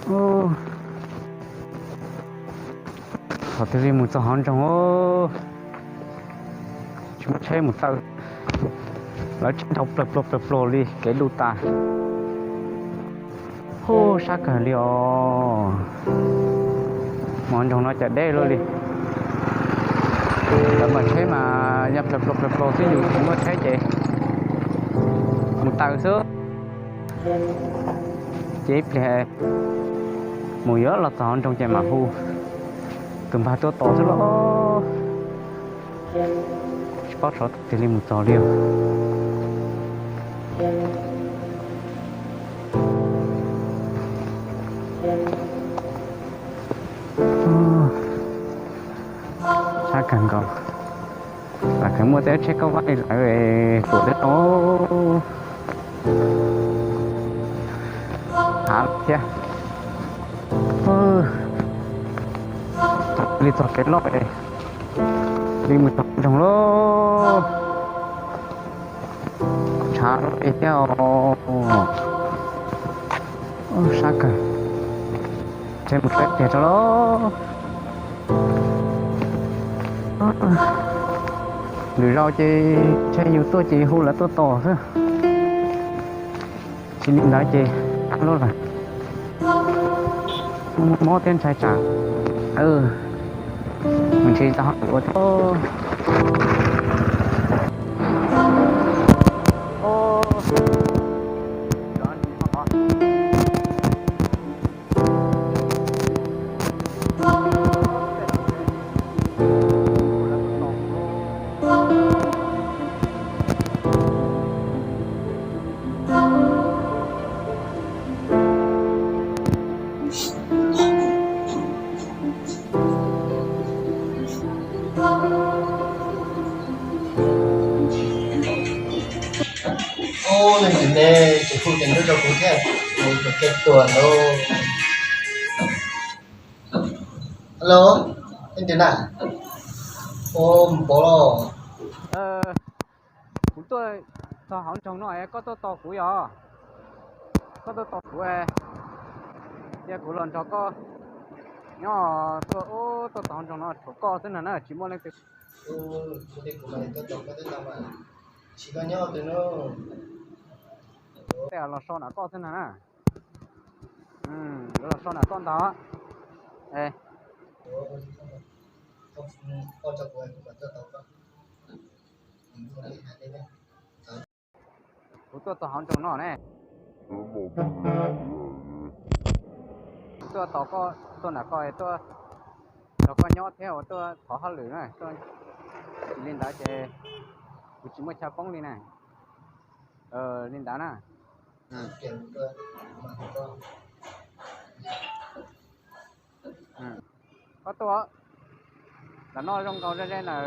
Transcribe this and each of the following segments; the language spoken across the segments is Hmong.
Ub, thaum twg li mus txog hauv nroog, tsis muaj tsheb mus taw, lawv tsheb dhau plaws pluag plaws pluag li kev du tas. Ub, sab kawg li os. Mus hauv nroog no cas deb luaj li. Lawv mas tsheb mas ya plaws pluag plaws pluag xwb, yus tsis muaj tsheb ces mus taw xwb. Ces ib pliag mus yuav los txog hauv nroog ces mam hu tus npawg tuaj tos xwb los. Tsis paub xyov thaum twg li mus txog li os. Sab kawg nkaus. Lam kheev muaj tej tsheb kauj vab li lawv tuam deb tau hav thiab. Li txog kev loj li mus txog nroog lauj. Tshav loj thiab os. Sab kawg. Tsheb mus tsheb tiag rau lauj. Lwm zaus ces ntshe yus tuaj ces hu lawv tuaj tos xwb. Tsis li ntawd ces tag lub lawm. Mob thiab ntshai tsam mus ntsis tau ua thiab. Ub, leej twg ne, tsis hu tes ntuj rau kuv thiab, kuv tus kheej tuag lauj. Alo, leej twg na? Ub, Pov los? Kuv tuaj txog hauv nroog no es koj tuaj tos kuv yog? Koj tuaj tos kuv, cia kuv los nrog koj nyob, tuaj, tuaj txog hauv nroog no tshuav koj xwb na, tsis muaj leej twg. Kuv mas tuaj tos koj twb tau mas, tsis koj nyob twg no. Tej los so nram koj xwb na. Los so nram koj ntag. Kuv tuaj txog hauv nroog no ne. Kuv tuaj tos koj, tuaj nram koj, tuaj nrog koj nyob thiab uas tuaj thov hauj lwm na. Tsis li ntawd ces kuv tsis muaj chaw poob li na. Li ntawd na. Koj tuaj, ntawm no zoo nkaus ze ze ntawm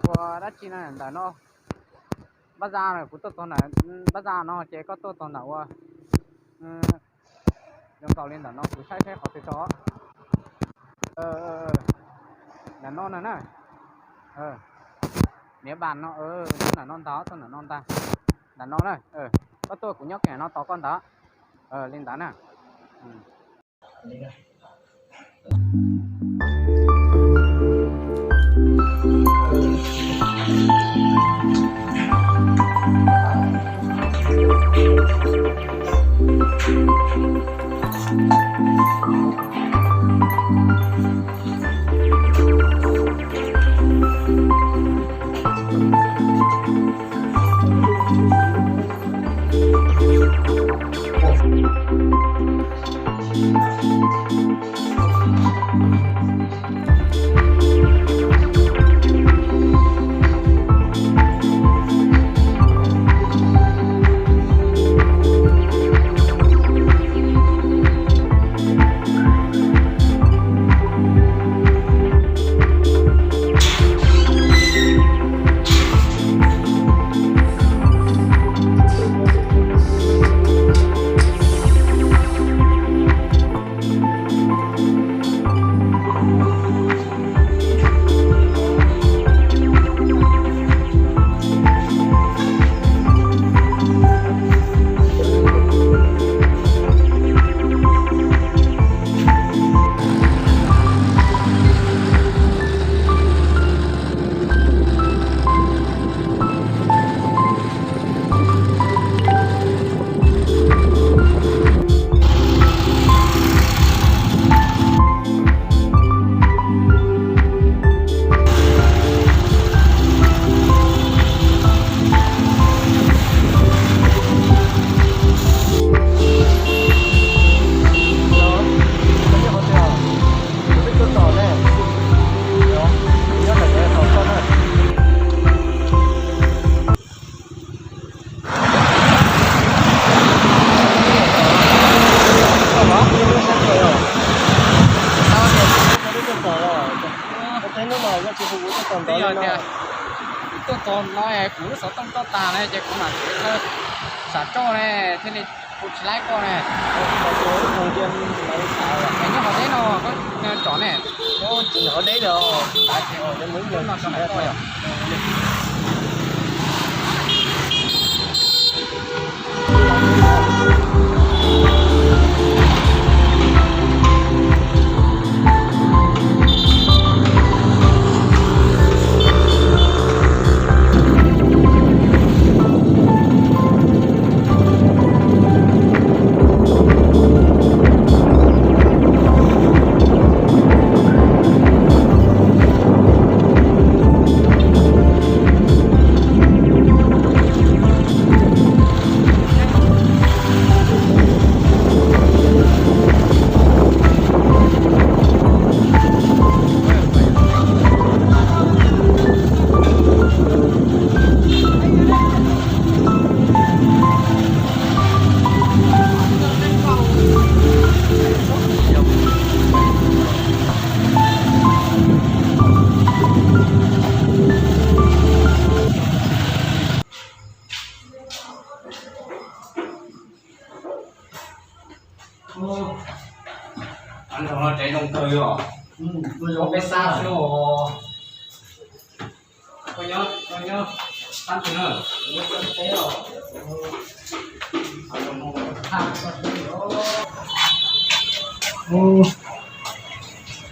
ua dab tsi na, ntawm no Npab Zaj, kuv tuaj txog ntawm Npab Zaj no ces koj tuaj txog ntawm ua zoo nkaus li ntawm no, kuv saib saib qhov twg tso. Ntawm no na na. Niam Npas no, tuaj ntawm no ntag, tuaj ntawm no ntag. Ntawm no na, koj tuaj kuv nyob kiag no tos koj ntag. Li ntawd na. Tias kuv tuaj txog no kuv lub xov tooj toj tag ne ces kuv mam tsev thawj sam roj ne thiaj li hu tsis laib koj ne. Es nyob qhov deb no koj tsom ne. Qhov deb no no koj yom. Tsev zoo kawg li os. Peb xab xwb os. Koj nyob, koj nyob tab twg na?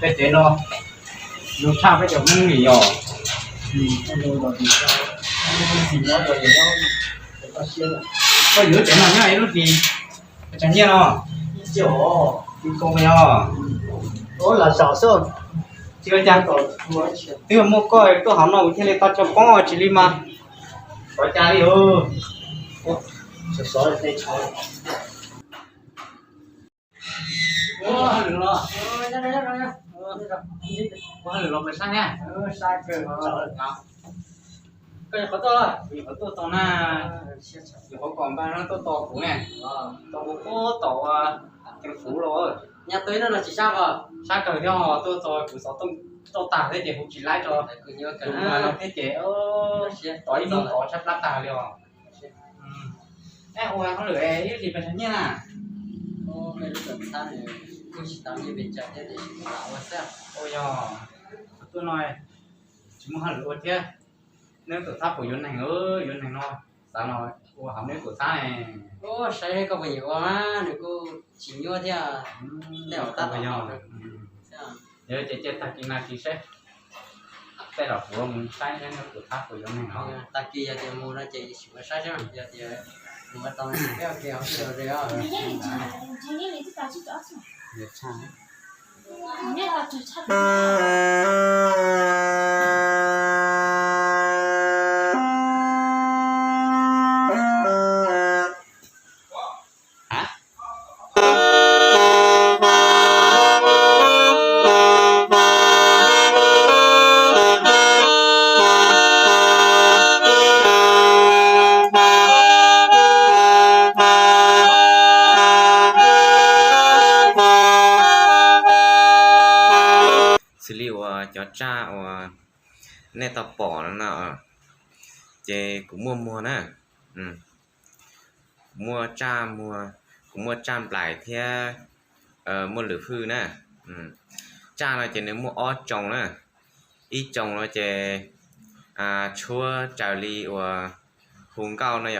Tej tsev no zoo tshaj peb cov Hmoob li yog. Koj yuav lub tsev no nyob ib lub hlis, tsawg nyiaj no? Ib puas yog? Tsis ua cas, twb muaj koj tuaj hauv no kuv thiaj li tau tso poob tsis li mas. Xyov cas li. Ua hauj lwm los pes saib na. Koj yog qhov tuaj, yog qhov tuaj txog na, yog qhov kom npaj no tuaj tos kuv ne. Tos kuv puag tom ua teev fuv los. Nyaj tau ib hnub no tsis sab os. Sab kawg thiab os, tuaj txog kuv xov tooj toj tag thiab ces kuv tsis laib rau. Tus no thiab ces tos ib hnub tod sab plab tag li os. Ua hauj lwm ib hlis pes tsawg nyiaj na? Ua yog, tuaj no tsis muaj hauj lwm ua thiab. Neb tuam txhab puas yuav neeg? Yuav neeg no, xav los ua hauv neb tuam txhab ne. Saib koj puas nyiam ua mas nws kuj tsis nyuaj thiab. Tej zaum tab tom yog. Yog ces cia tag kis no kis seb, tej zaum kuv mus saib neb tuam txhab puas yuav neeg no. Tag kis yog tias mus no ces sim ua saib seb yog tias mus ua tau peb ua ke hauv sij hawm. Xws li uas cov tsaj uas nej tau pom no na, ces kuv muaj muag na. Kuv muaj tsaj muag, kuv muaj tsaj nplaim thiab muaj lwm hwj na. Tsaj no ces nws muaj ob tsoos na. Ib tsoos no ces tshuab raws li uas hu nkauj no.